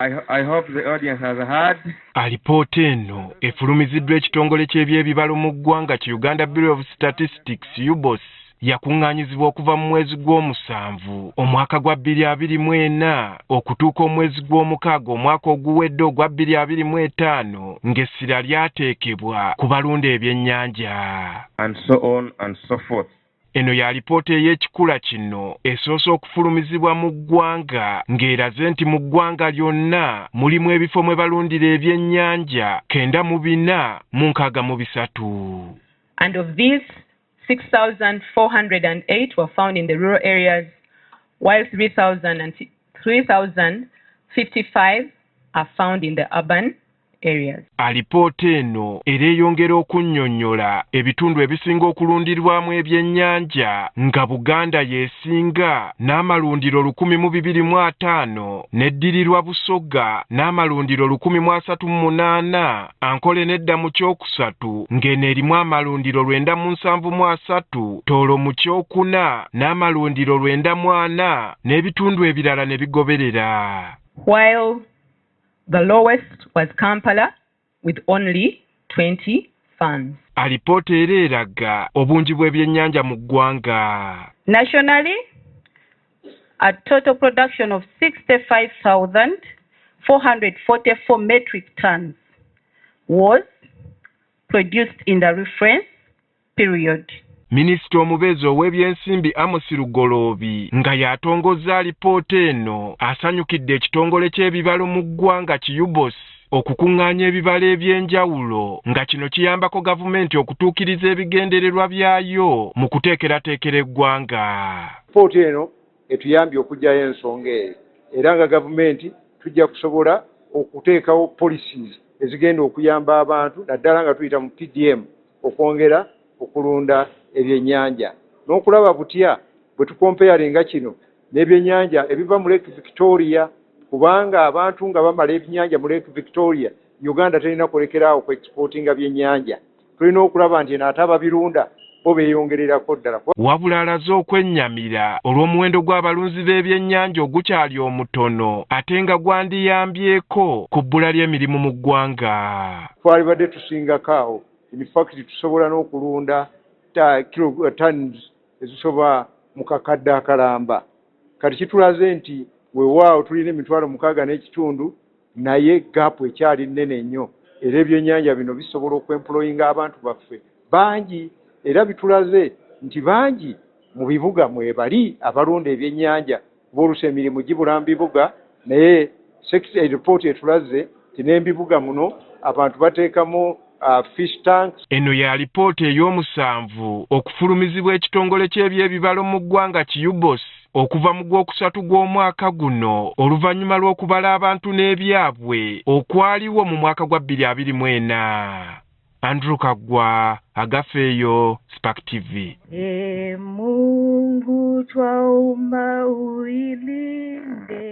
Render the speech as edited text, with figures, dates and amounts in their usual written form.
I hope the audience has heard. Alipoota eno efulumiziddwa ekitongole ky'ebyebibalo mu ggwanga ki Uganda Bureau of Statistics, UBOS, yakuŋŋaanyizibwa okuva mu mwezi gw'omusanvu omwaka gwa 2024 okutuuka omwezi gw'omukaaga omwaka oguwedde ogwa 2025, ng'essira lyateekebwa ku balunda ebyennyanja. And so on and so forth. Eno y'alipoota ey'ekikula kino esoose okufulumizibwa mu ggwanga, ng'eraze nti mu ggwanga lyonna mulimu ebifo mwe balundira ebyennyanja 9463. And of these, 6,408 were found in the rural areas, while 3,055 are found in the urban areas. Alipoota eno era eyongera okunnyonnyola ebitundu ebisinga okulundirwamu ebyennyanja, nga Buganda y'esinga n'amalundiro 1,250, n'eddirirwa Busoga n'amalundiro 1,038, Ankole nedda mu kyokusatu ng'eno erimu amalundiro 973, Tooro mu kyokuna n'amalundiro 94, n'ebitundu ebirala ne bigoberera. While the lowest was Kampala with only 20 farms. Alipoota era eraga obungi bw'ebyennyanja mu ggwanga. Nationally, a total production of 65,444 metric tons was produced in the reference period. Minisita omubeezi ow'ebyensimbi Amos Lugoloobi, nga y'atongozza alipoota eno, asanyukidde ekitongole ky'ebibalo mu ggwanga ki UBOS okukuŋŋaanya ebibalo eby'enjawulo, nga kino kiyambako gavumenti okutuukiriza ebigendererwa byayo mu kuteekerateekera eggwanga. Lipooti eno etuyambye okuggyayo ensonga eyo, era nga gavumenti tujja kusobola okuteekawo policies ezigenda okuyamba abantu, naddala nga tuyita mu PDM, okwongera okulunda ebyennyanja n'okulaba butya bwe tucomparinga kino n'ebyennyanja ebiva mu Lake Victoria, kubanga abantu nga bamala ebyennyanja mu Lake Victoria, Uganda terina kulekeraawo ku exportinga byennyanja. Tulina okulaba nti eno ate ababirunda bo beeyongererako ddala. Wabula alaze okwennyamira olw'omuwendo gw'abalunzi b'ebyennyanja ogukyali omutono, ate nga gwandiyambyeko ku bbula ly'emirimu mu ggwanga. Twalibadde tusingako awo. In fact, tusobola n'okulunda tons ezisoba mu kakadde akalamba. Kati kitulaze nti weewaawo tulina 6,500, naye gap ekyali nnene nnyo, era ebyennyanja bino bisobola okwemployinga abantu baffe bangi. Era bitulaze nti bangi mu bibuga mwebali abalunda ebyennyanja, kuba oluusi emirimu gibula mu bibuga, naye ripooti etulaze nti n'ebibuga muno abantu bateekamu fish tanks. Eno ya alipoota ey'omusanvu okufulumizibwa ekitongole ky'ebyebibalo mu ggwanga ki UBOS okuva mu gwokusatu gw'omwaka guno, oluvannyuma lw'okubala abantu n'ebyabwe okwaliwo mu mwaka gwa 2024. Andrew Kaggwa, Agafeeyo, Spark TV. E Mungu, twaomba uilinde.